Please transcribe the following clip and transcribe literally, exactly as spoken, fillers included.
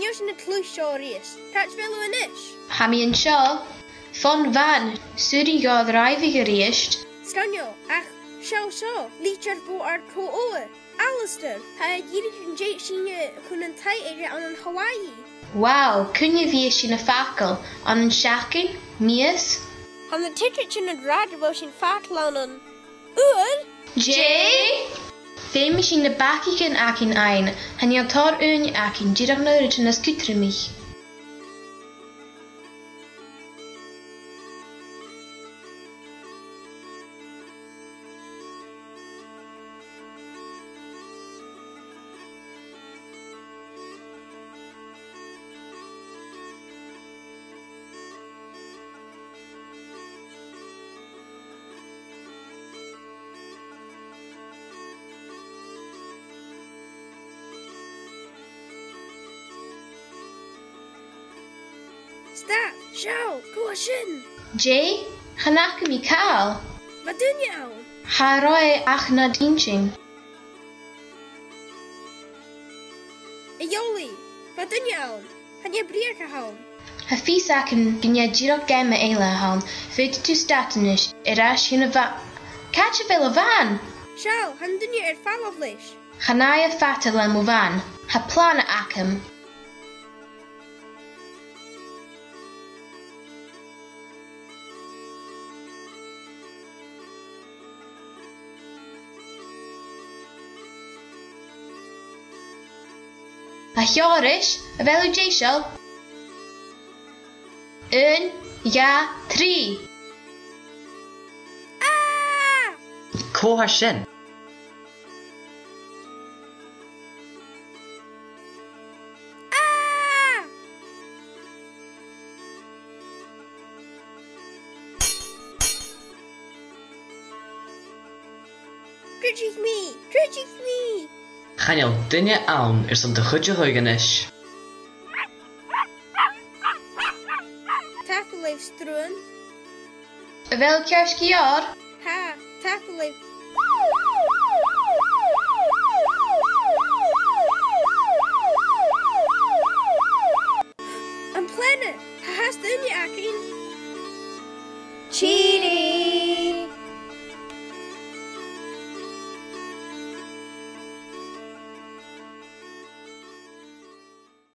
Tha sinn a' cluich seo a-rithist. Càit a bheil thu a-nis? Tha mi an seo. Fon bhan, 's urrainn dhomh dràibheadh a-rithist. Sgoinneil, ach seall seo, litir bho ar co-ogha, Alasdair. Tha e dìreach an dèidh sinne chun an taigh-èighe ann an Hawaii. Wow, cuin a bhios sinn a' fàgail? Ann an seachdain? Mìos? Tha na ticeadan sin ag ràdh gu bheil sinn a' fàgail ann an uair. Dè? Feumaidh sinn na bacaichean againn fhaighinn, chan eil tòrr ùine againn, dìreach na rudan as cudromaiche. Stad, seall, cò tha sin? Dè? Chan fhaca mi càil. Bha duine ann. Cha robh e ach nad inntinn. A Eòlaidh, bha duine ann. Chan e brìgh a th' ann. Tha fios agam gun e dìreach geama eile a th' ann. Faodaidh tu stad a-nis, air ais chun a' bha-, càit a bheil a' bhan? Seall, tha an duine air falbh leis. Chan fhaigh e fada le mo bhan. Tha plana agam. A Sheòrais, a bheil thu deiseil? Aon, dhà, trì. Ah! Cò tha sin? Ah! Cruinnich mi! Cruinnich mi! Chan eil duine ann airson do chuideachadh a-nis. Tapadh leibh, Struan. A bheil ceart gu leòr? Tha, tapadh leibh. Am plana, tha fhathast ùine againn. Tì